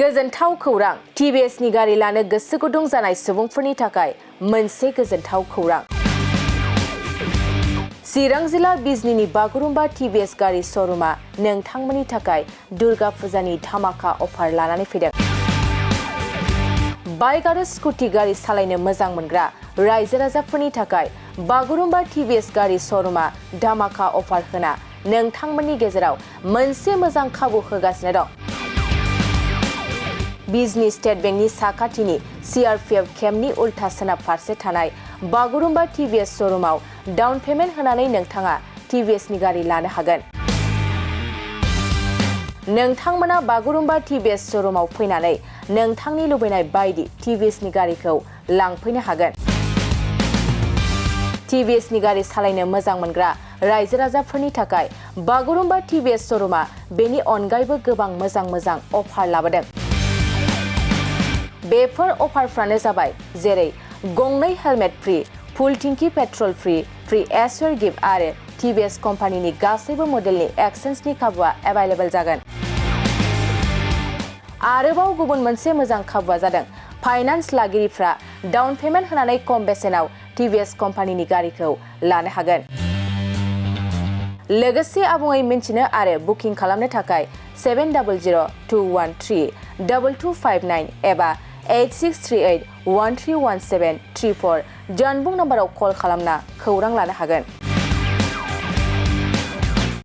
गोजोनथाव खौरां टिभिएसनि गारि लानो गोसो गुदुं जानाय सुबुंफोरनि थाखाय मोनसे गोजोनथाव खौरां। चिरां जिल्ला बिजनीनि बागुरुम्बा टिभिएस गारि श'रुमा नोंथांमोननि थाखाय दुर्गा फुजानि धामाका अफार लानानै फैदों। बाइक आरो स्कुटि गारि सालायनो मोजां मोनग्रा रायजो राजाफोरनि थाखाय बागुरुम्बा टिभिएस गारि श'रुमा धामाका अफार होना नोंथांमोननि गेजेराव मोनसे मोजां खाबु होगासिनो दं। बिजनी स्टेट बेंकनि साखाथिनि CRPF केम्पनि उल्था सोनाब फारसे थानाय बागुरुम्बा टिभिएस श'रुमाव डाउन पेमेन्ट होनानै नोंथाङा टिभिएसनि गारि लानो हागोन। नोंथांमोना बागुरुम्बा टिभिएस श'रुमाव फैनानै नोंथांनि लुबैनाय बायदि टिभिएसनि गारिखौ लांफैनो हागोन। टिभिएसनि गारि सालायनो मोजां मोनग्रा रायजो राजाफोरनि थाखाय बागुरुम्बा टिभिएस श'रुमा बेनि अनगायैबो गोबां मोजां अफार लाबोदों। बेफोर अफारफ्रानो जाबाय जेरै गंनै हेलमेट फ्री, फुल टिंकी पेट्रल फ्री एसुर गिफ्ट आरो टिभिएस कम्पानिनि गासैबो मडेलनि एक्सचेन्जनि खाबुआ एभेलेबल जागोन। आरोबाव गुबुन मोनसे मोजां खाबुआ जादों फाइनान्स लागिरिफ्रा डाउन पेमेन्ट होनानै खम बेसेनाव टिभिएस कम्पानिनि गारिखौ लानो हागोन। लोगोसे आबुङै मिन्थिनो आरो बुकिं खालामनो थाखाय 7002132259 एबा 8638131734 जानबुं नम्बराव कल खालामना खौरां लानो हागोन।